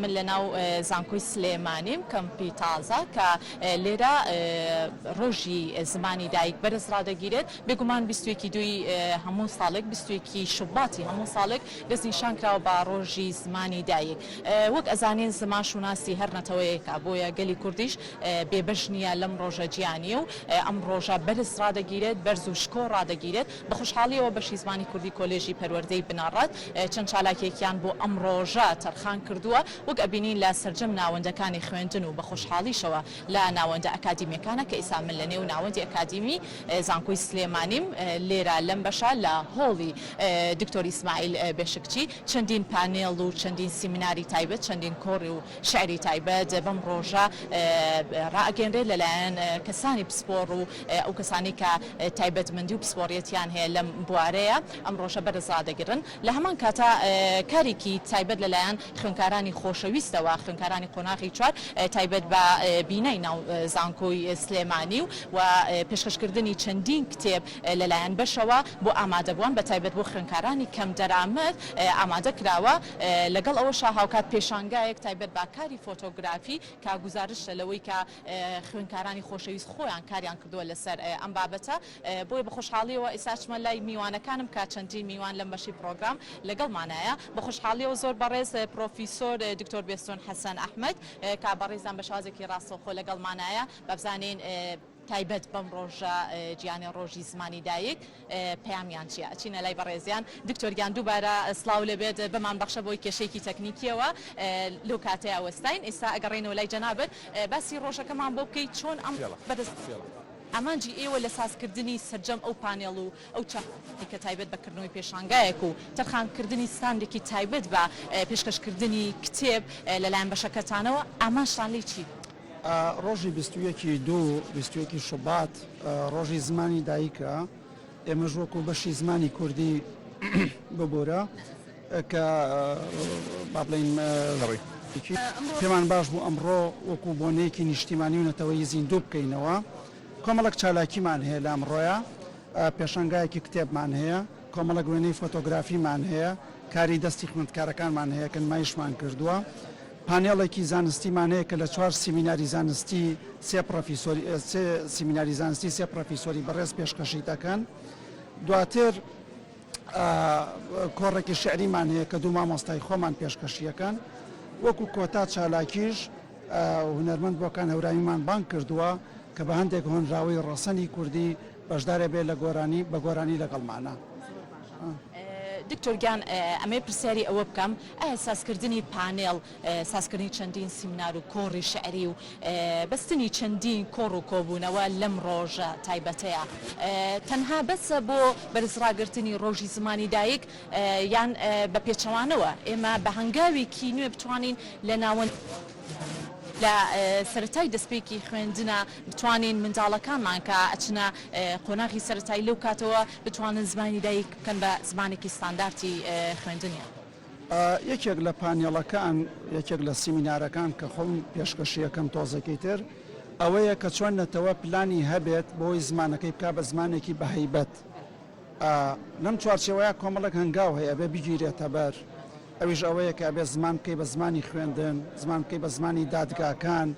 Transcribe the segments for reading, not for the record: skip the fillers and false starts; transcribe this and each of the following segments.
من لە ناو زانکۆی سلێمانیم کەمپی تازە کە لێرە ڕۆژی زمانی دایک بەرز ڕادەگیرێت بێگومان بیستویەکی دووی هەموو ساڵێک بیستویەکی شوباتی هەموو ساڵێک دەستنیشان کراوە بە ڕۆژی زمانی دایک وەک ئەزانین زمان شوناسی هەر نەتەوەیەکە بۆیە گەلی کوردیش بێبەش نییە لەم ڕۆژە جیهانییە و ئەم ڕۆژە بەرز ڕادەگیرێت بەرز و شکۆ ڕادەگیرێت بە خۆشحاڵییەوە بەشی زمانی کوردی کۆلێژی پەروەردەی بنەڕەت چەند چالاکییەکیان بۆ ئەم ڕۆژە تەرخان کردووە، وەک ئەبینین لە سەرجەم ناوەندەکانی خوێندن و بە خۆشحاڵیشەوە لە ناوەندە ئەکادیمییەکانە کە ئیستا من لە نێو ناوەندی ئەکادیمی زانکۆی سلێمانیم لێرە لەم بەشە لە هۆڵی دکتۆر ئیسماعیل بێشکچی چەندین پانێڵ و چەندین سیمیناری تایبەت چەندین کۆڕی و شیعری تایبەت بەم ڕۆژە ڕائەگەیەنرێت لەلایەن کەسانی پسپۆڕ و ئەو کەسانەی کە تایبەتمەندی و پسپۆڕیەتیان هەیە لەم بوارەیە ئەم ڕۆژە بەرز ڕادەگرن لە هەمان کاتا کارێکی تایبەت لەلایەن خوێندکارانی خۆشەویستەوە خوێندکارانی قۆناغی چوار تایبەت بە بینای ناو زانکۆی سلێمانی و و پێشکەشکردنی چەندین کتێب لەلایەن بەشەوە بۆ ئامادەبووان بە تایبەت بۆ خوێندکارانی کەمدەرامەت ئامادە کراوە لەگەڵ ئەوەشا هاوکات پێشانگایەک تایبەت بە کاری فۆتۆگرافی کە گوزارشتە لەوەی کە خوێندکارانی خۆشەویست خۆیان کاریان کردووە لەسەر ئەم بابەتە بۆیە بە خۆشحاڵیەوە ئیستا ئەچمە لای میوانەکانم کە چەندین میوان لەم بەشەی پڕۆگرام لەگەڵمانایە بە خۆشحاڵیەوە زۆر بەڕێز پڕۆفیسۆر دکتۆر بێستون حەسەن ئەحمەد کە بەڕێزیان بە شێوازێکی ڕاستەوخۆ لەگەڵمانایە با بزانین تایبەت بەم ڕۆژە جیهانی ڕۆژی زمانی دایک پەیامیان چیە؟ ئەچینە لای بەڕێزیان دکتۆر گیان دووبارە سڵاو لێبێت بمان بەخشە بۆی کێشەیەکی تەکنیکیەوە لەو کاتەیا وەستاین ئیستا ئەگەڕێینەوە لای جەنابت باسی ڕۆژەکەمان بۆ بکەی چۆن ئەم بەدەست ئامانجی ئێوە لە سازکردنی سەرجەم ئەو پانێڵ و ئەو چالاکیانەی کە تایبەت بە کردنەوەی پێشانگایەک و تەرخانکردنی ستاندێکی تایبەت بە پێشکەشکردنی کتێب لەلایەن بەشەکەتانەوە ئامانجتان لێی چی بوو؟ ڕۆژی 21 ی دوو، 21 ی شوبات، ڕۆژی زمانی دایکە، ئێمەش وەکوو بەشی زمانی کوردی ببورە کە با بڵێین پێمان باش بوو ئەمڕۆ وەکوو بۆنەیەکی نیشتیمانی و نەتەوەیی زیندوو بکەینەوە. کۆمەڵێک چالاکیمان هەیە لە ئەمڕۆیا، پێشانگایەکی کتێبمان هەیە، کۆمەڵێک وێنەی فۆتۆگرافیمان هەیە، کاری دەستی خوێندکارەکانمان هەیە کە نمایشمان کردووە. پانێڵێکی زانستیمان هەیە کە لە چوار سیمیناری زانستی سێ پڕۆفیسۆری سێ سیمیناری زانستی سێ پڕۆفیسۆری بەڕێز پێشکەشی دەکەن. دواتر کۆڕێکی شیعریمان هەیە کە دوو مامۆستای خۆمان پێشکەشیەکەن. وەکو کۆتا چالاکیش هونەرمەند بۆکان هەورامیمان بانگ کردووە کە بە هەندێک هۆنراوەی ڕەسەنی کوردی بەشدارە بێ لە گۆرانی بە گۆرانی لەگەڵمانە. دکتۆر گیان ئەمەوێ پرسیاری ئەوە بکەم ئایا سازکردنی پانێڵ، سازکردنی چەندین سیمنار و کۆڕی شیعری و بەستنی چەندین کۆڕ و کۆبوونەوە لەم ڕۆژە تایبەتەیا تەنها بەسە بۆ بەرزڕاگرتنی ڕۆژی زمانی دایک یان بە پێچەوانەوە ئێمە بە هەنگاوێکی نوێ بتوانین لە ناوەند لە سەرەتای دەستپێکی خوێندنا بتوانین منداڵەکانمان کە ئەچنە قۆناغی سەرەتایی لەو کاتەوە بتوانن زمانی دایک بکەن بە زمانێکی ستاندارتی خوێندنیان. یەکێک لە پانێڵەکان، یەکێک لە سیمینارەکان کە خۆم پێشکەشی ئەکەم تۆزێکی تر، ئەوەیە کە چۆن نەتەوە پلانی هەبێت بۆی زمانەکەی بکا بە زمانێکی بە هەیبەت. لەم چوارچێوەیە کۆمەڵێک هەنگاو هەیە ئەبێ بگیرێتە بەر، ئەویش ئەوەیە کە ئەبێ زمان بکەی بە زمانی خوێندن، زمان بکەی بە زمانی دادگاکان،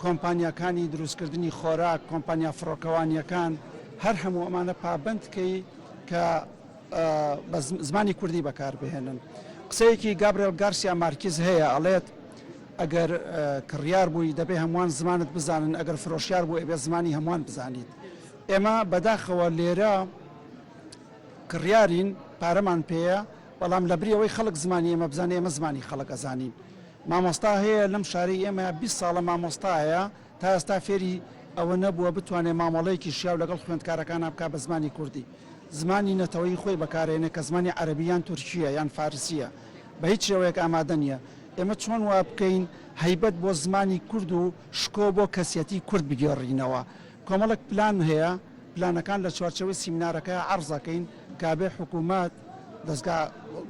کۆمپانیاکانی دروستکردنی خۆراک، کۆمپانیا فڕۆکەوانییەکان، هەر هەموو ئەمانە پابەند کەی کە بە زمانی کوردی بەکار بهێنن. قسەیەکی گابرێل گارسیا مارکیز هەیە ئەڵێت، ئەگەر کڕیار بووی دەبێ هەمووان زمانت بزانن، ئەگەر فرۆشیار بووی ئەبێ زمانی هەمووان بزانیت. ئێمە بەداخەوە لێرە کڕیارین، پارەمان پێیە، بەڵام لەبری ئەوەی خەڵک زمانی ئێمە بزانێ، ئێمە زمانی خەڵک ئەزانین. مامۆستا هەیە لەم شارەی ئێمە 20 ساڵە مامۆستایە تا ئێستا فێری ئەوە نەبووە بتوانێت مامەڵەیەکی شیاو لەگەڵ خوێندکارەکانا بکات بە زمانی کوردی زمانی نەتەوەیی خۆی بەکارێنێ کە زمانی عەرەبی یان تورکییە یان فارسییە بە هیچ شێوەیەک ئامادە نییە ئێمە چۆن وا بکەین هەیبەت بۆ زمانی کورد و شکۆ بۆ کەسیەتی کورد بگێڕینەوە کۆمەڵێک پلان هەیە پلانەکان لە چوارچێوەی سیمینارەکەیا عەرز ئەکەین کە ئەبێ حکوومەت دەزگا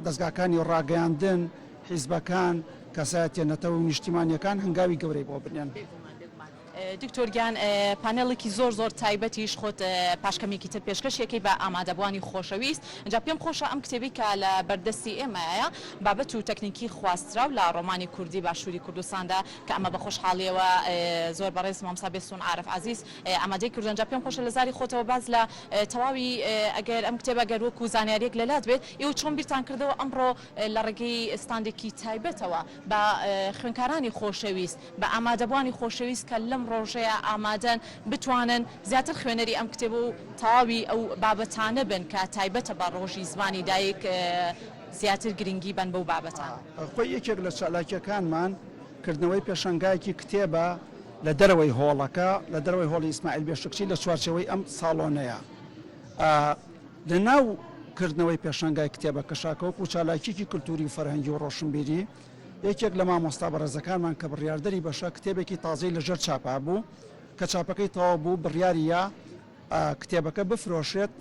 دەزگاکانی ڕاگەیاندن حیزبەکان، کەسایەتیە نەتەوەی و نیشتیمانیەکان هەنگاوی گەورەی بۆ بنێن. بێگومان بێگومان. دکتۆر گیان پانێڵێکی زۆر زۆر تایبەتیش خۆت پاش کەمێکی تر پێشکەشی ئەکەی بە ئامادەبوانی خۆشەویست ئینجا پێم خۆشە ئەم کتێبەی کە لە بەردەستی ئێمەیە بابەت و تەکنیکی خواستراو لە ڕۆمانی کوردی باشووری کوردستاندا کە ئەمە بە خۆشحاڵیەوە زۆر بەڕێز مامۆستا بێستوون عارف عەزیز ئامادەی کردووە ئینجا پێم خۆشە لە زاری خۆتەوە باس لە تەواوی ئەگەر ئەم کتێبە گەر وەکو زانیاریەک لەلات بێت ئێوە چۆن بیرتان کردەوە ئەمڕۆ لە ڕێگەی ستاندێکی تایبەتەوە بە خوێندکارانی خۆشەویست بە ئامادەبووانی خۆشەویست کە لەم ڕۆژەیا ئامادەن بتوانن زیاتر خوێنەری ئەم کتێبە و تەواوی ئەو بابەتانە بن کە تایبەتە بە ڕۆژی زمانی دایک زیاتر گرنگی بەن بەو بابەتانە. خۆی یەکێک لە چالاکییەکانمان کردنەوەی پێشانگایەکی کتێبە لە دەرەوەی هۆڵەکە، لە دەرەوەی هۆڵی ئیسماعیل بێشکچی لە چوارچێوەی ئەم ساڵۆنەیە. لە ناو کردنەوەی پێشانگای کتێبەکەشا کە وەکوو چالاکییەکی کلتووری و فەرهەنگی و ڕۆشنبیری، یەکێک لە مامۆستا بەڕێزەکانمان کە بڕیاردەری بەشە کتێبێکی تازەی لە ژێر چاپا بوو، کە چاپەکەی تەواو بوو بڕیاری یا کتێبەکە بفرۆشێت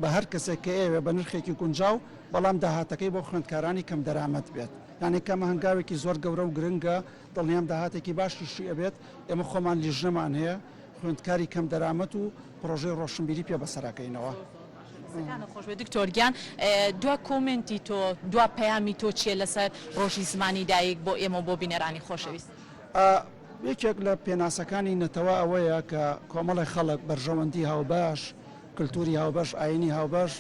بە هەر کەسێک کە ئەیەوێ بە نرخێکی گونجاو، بەڵام داهاتەکەی بۆ خوێندکارانی کەمدەرامەت بێت. یانی کە ئەمە هەنگاوێکی زۆر گەورە و گرنگە، دڵنیام داهاتێکی باشیشی ئەبێت، ئێمە خۆمان لیژنەمان هەیە خوێندکاری کەمدەرامەت و پڕۆژەی ڕۆشنبیری پێ بەسەرەکەینەوە. دەستەکانت خۆش بێت دکتۆر گیان دوا کۆمێنتی تۆ دوا پەیامی تۆ چیە لەسەر ڕۆژی زمانی دایک بۆ ئێمە و بۆ بینەرانی خۆشەویست؟ یەکێک لە پێناسەکانی نەتەوە ئەوەیە کە کۆمەڵێک خەڵک بەرژەوەندی هاوبەش، کلتوری هاوبەش، ئایینی هاوبەش،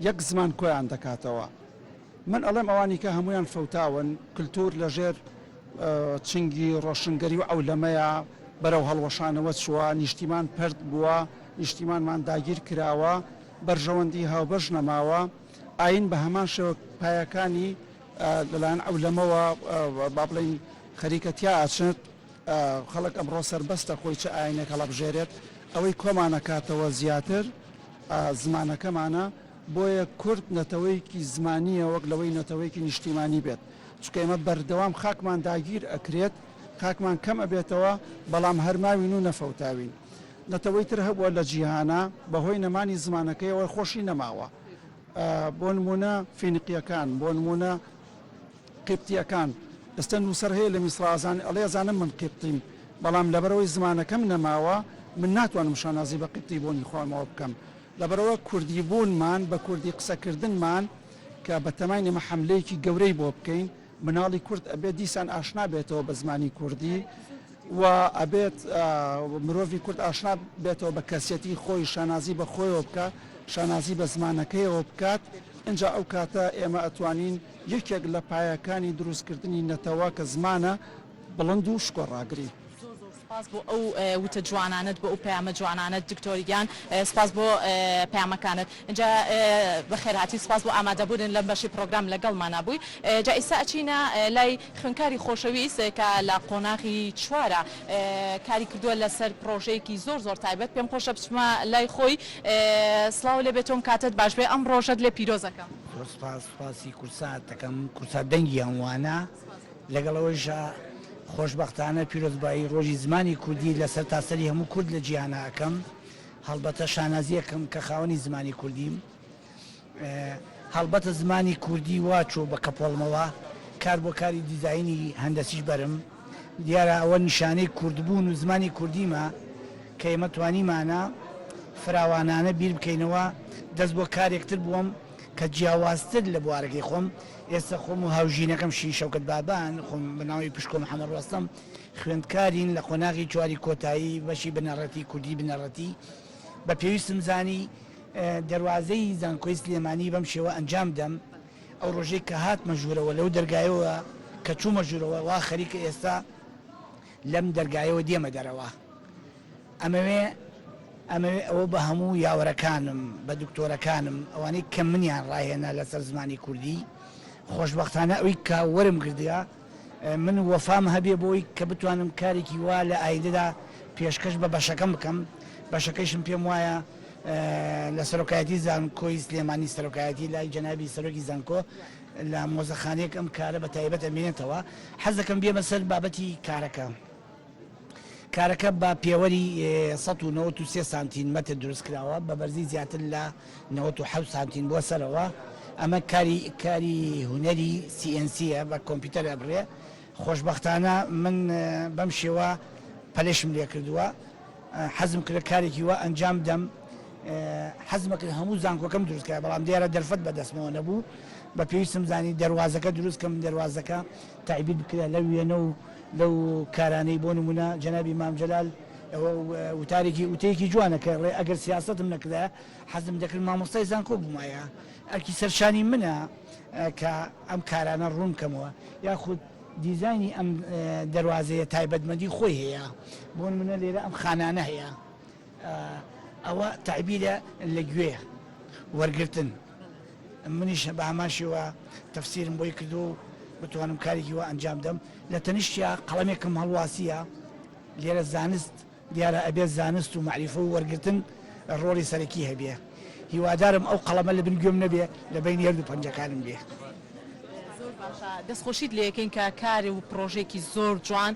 یەک زمان کۆیان دەکاتەوە. من ئەڵێم ئەوانی کە هەموویان فەوتاون، کلتور لە ژێر چنگی ڕۆشنگەری و عەولەمەیا بەرەو هەڵوەشانەوە چووە، نیشتیمان پەرت بووە، نیشتیمانمان داگیر کراوە، بەرژەوەندی هاوبەش نەماوە، ئایین بە هەمان شێوە پایەکانی لەلایەن عەولەمەوە با بڵێین خەریکە تیا ئەچنت، خەڵک ئەمڕۆ سەربەستە خۆی چ ئایینێک هەڵەبژێرێت، ئەوەی کۆمانەکاتەوە زیاتر زمانەکەمانە، بۆیە کورد نەتەوەیەکی زمانییە وەک لەوەی نەتەوەیەکی نیشتیمانی بێت، چونکە ئێمە بەردەوام خاکمان داگیر ئەکرێت، خاکمان کەم ئەبێتەوە، بەڵام هەر ماوین و نەفەوتاوین. نەتەوەی تر هەبووە لە جیهانا بەهۆی نەمانی زمانەکەیەوە خۆشی نەماوە. بۆ نموونە فینیقییەکان، بۆ نموونە قیبتییەکان. ئێستا نووسەر هەیە لە میسڕ ئەڵێ ئەزانم من قیبتیم، بەڵام لەبەرئەوەی زمانەکەم نەماوە من ناتوانم شانازی بە قیبتی بوونی خۆمەوە بکەم. لەبەرئەوە کوردی بوونمان، بە کوردی قسەکردنمان کە بەتەماین ئێمە حەملەیەکی گەورەی بۆ بکەین، مناڵی کورد ئەبێت دیسان ئاشنا بێتەوە بە زمانی کوردی و ئەبێت مرۆڤی کورد ئاشنا بێتەوە بە کەسیەتی خۆی، شانازی بە خۆیەوە بکات، شانازی بە زمانەکەیەوە بکات، ئینجا ئەو کاتە ئێمە ئەتوانین یەکێک لە پایەکانی دروستکردنی نەتەوە کە زمانە بڵند و شکۆ ڕاگرین. زۆر زۆر سوپاس بۆ ئەو وتە جوانانەت بۆ ئەو پەیامە جوانانەت دکتۆر گیان سوپاس بۆ پەیامەکانت ئینجا بەخێرهاتی سوپاس بۆ ئامادەبوونت لەم بەشەی پڕۆگرام لەگەڵمانا بووی جا ئیستا ئەچینە لای خوێندکاری خۆشەویست کە لە قۆناغی چوارە کاری کردووە لەسەر پڕۆژەیەکی زۆر زۆر تایبەت پێم خۆشە بچمە لای خۆی سڵاو لێ بێت تۆم کاتت باش بێ ئەم ڕۆژەت لێ پیرۆزەکەم. زۆر سوپاس سوپاسی کوردسات دەکەم کوردسات دەنگی هەمووانە. لەگەڵ ئەوەیشا خۆشبەختانە پیرۆزبایی ڕۆژی زمانی کوردی لە سەرتاسەری هەموو کورد لە جیهانا ئەکەم. هەڵبەتە شانازی ئەکەم کە خاوەنی زمانی کوردیم. هەڵبەتە زمانی کوردی وا چووە بە کەپۆڵمەوە، کار بۆ کاری دیزاینی هەندەسیش بەرم. دیارە ئەوە نیشانەی کوردبوون و زمانی کوردیمە کە ئێمە توانیمانە فراوانانە بیر بکەینەوە، دەست بۆ کارێکتر بووم کە جیاوازتر لە بوارەکەی خۆم. ئێستا خۆم و هاوژینەکەم شیرین شەوکەت بابان، خۆم بە ناوی پشکۆ محەمەد ڕۆستەم، خوێندکارین لە قۆناغی چواری کۆتایی بەشی بنەڕەتی کوردی بنەڕەتی. بە پێویستم زانی دەروازەی زانکۆی سلێمانی بەم شێوە ئەنجام بدەم. ئەو ڕۆژەی کە هاتمە ژوورەوە لەو دەرگایەوە کە چوومە ژوورەوە وا خەریکە ئێستا لەم دەرگایەوە دێمە دەرەوە. ئەمەوێ ئەمەوێ ئەوە بە هەموو یاوەرەکانم، بە دکتۆرەکانم، ئەوانەی کە منیان ڕاهێنا لەسەر زمانی کوردی، خۆشبەختانە ئەوی کە وەرم گردە من وەفام هەبێ بۆی کە بتوانم کارێکی وا لە ئایندەدا پێشکەش بە بەشەکەم بکەم، بەشەکەیشم پێم وایە لە سەرۆکایەتی زانکۆی سلێمانی سەرۆکایەتی لای جەنابی سەرۆکی زانکۆ لە مۆزەخانەیەک ئەم کارە بە تایبەت ئەمێنێتەوە. حەز دەکەم بێمە سەر بابەتی کارەکە. کارەکە بە پێوەری 193 سانتین مەتر دروست کراوە، بە بەرزی زیاتر لە 97 سانتین بۆ سەرەوە. ئەمە کاری کاری هونەری CNC یە، بە کۆمپیوتەر ئەبرێ. خۆشبەختانە من بەم شێوە. پەلەشم لێ کردووە حەزم کرد کارێکی وا ئەنجام بدەم حەزمە کرد هەموو زانکۆکەم دروست کرا بەڵام دیارە دەرفەت بەدەستمەوە نەبوو بە پێویستم زانی دەروازەکە دروست کەم دەروازەکە تەعبیر بکرێت لەو وێنە و لەو کارانەی بۆ نمونە جەنابی مام جەلال ئەوە وتارێکی وتەیەکی جوانە کە ڕێ ئەگەر سیاسەتم نەکردایە حەزم دەکرد مامۆستای زانکۆ بوومایە ئەرکی سەرشانی منە کە ئەم کارانە ڕوون بکەمەوە یاخود دیزاینی ئەم دەروازەیە تایبەتمەندی خۆی هەیە بۆ نمونە لێرە ئەم خانانە هەیە ئەوە تەعبیرە لە گوێ وەرگرتن منیش بە هەمان شێوە تەفسیرم بۆی کردووە و بتوانم کارێکی وا ئەنجام بدەم لە تەنیشتیا قەڵەمێکم هەڵواسیە لێرە زانست دیارە ئەبێت زانست و مەعریفە و وەرگرتن ڕۆڵی سەرەکی هەبێ. هیوادارم ئەو قەڵەمە لە بن گوێم نەبێ لە بەینی هەردوو پەنجەکانم بێ. زۆر باشە دەستخۆشیت لێکەین کە کار و پڕۆژەیەکی زۆر جوان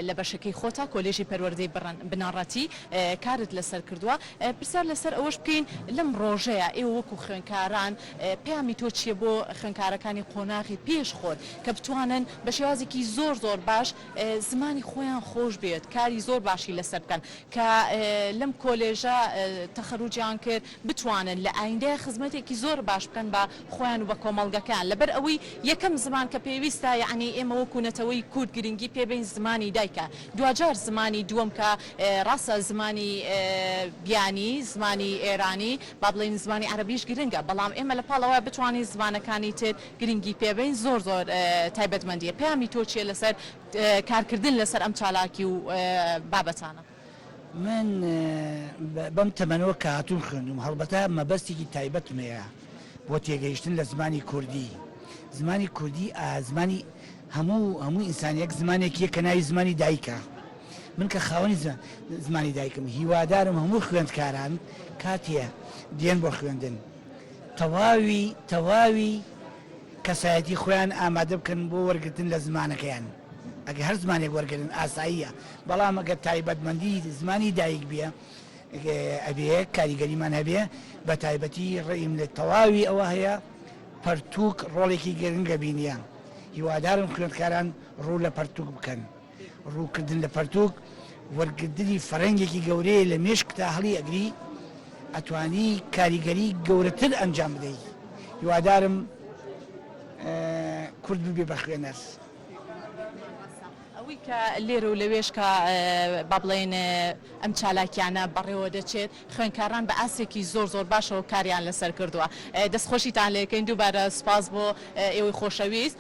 لە بەشەکەی خۆتا کۆلێژی پەروەردەی بنەڕەتی کارت لەسەر کردووە پرسیار لەسەر ئەوەش بکەین لەم ڕۆژەیا ئێوە وەکو خوێندکاران پەیامی تۆ چیە بۆ خوێندکارەکانی قۆناغی پێش خۆت کە بتوانن بە شێوازێکی زۆر زۆر باش زمانی خۆیان خۆش بوێت کاری زۆر باشی لەسەر بکەن کە لەم کۆلێژە تەخەروجیان کرد بتوانن لە ئایندەیا خزمەتێکی زۆر باش بکەن بە خۆیان و بە کۆمەڵگەکەیان لەبەر ئەوەی یەکەم زمان کە پێویستە یەعنی ئێمە وەکو نەتەوەی کورد گرنگی پێ بەین زمانی دایکە دواجار زمانی دووەم کە ڕاستە زمانی بیانی زمانی ئێرانی با بڵێین زمانی عەرەبیش گرنگە بەڵام ئێمە لە پاڵ ئەوە بتوانین زمانەکانی تر گرنگی پێ بەین زۆر زۆر تایبەتمەندیە پەیامی تۆ چیە لەسەر کارکردن لەسەر ئەم چالاکی و بابەتانە؟ من بەم تەمەنەوە کە هاتووم خوێندووم هەڵبەتە مەبەستێکی تایبەتم هەیە بۆ تێگەیشتن لە زمانی کوردی زمانی کوردی زمانی هەموو هەموو ئینسانێک زمانێکیە کە ناوی زمانی دایکە من کە خاوەنی زمانی دایکم هیوادارم هەموو خوێندکاران کاتێ دێن بۆ خوێندن تەواوی تەواوی کەسایەتی خۆیان ئامادە بکەن بۆ وەرگرتن لە زمانەکەیان ئەگەر هەر زمانێک وەرگرن ئاساییە بەڵام ئەگەر تایبەتمەندی زمانی دایک بێ ئەبێ کاریگەریمان هەبێ بە تایبەتی ڕێیم لە تەواوی ئەوە هەیە پەرتووک ڕۆڵێکی گرنگە بینیە هیوادارم خوێندکاران ڕوو لە پەرتووک بکەن. ڕووکردن لە پەرتووک وەرگرتنی فەرەنگێکی گەورەیە لە مێشکتا هەڵی ئەگری ئەتوانی کاریگەری گەورەتر ئەنجام بدەی هیوادارم کورد ببێ بە خوێنەر. ئەوەی کە لێرە و لەوێش کە با بڵێین ئەم چالاکیانە بەڕێوە دەچێت خوێندکاران بە ئاستێکی زۆر زۆر باشەوە کاریان لەسەر کردووە دەستخۆشیتان لێکەین دووبارە سوپاس بۆ ئێوەی خۆشەویست.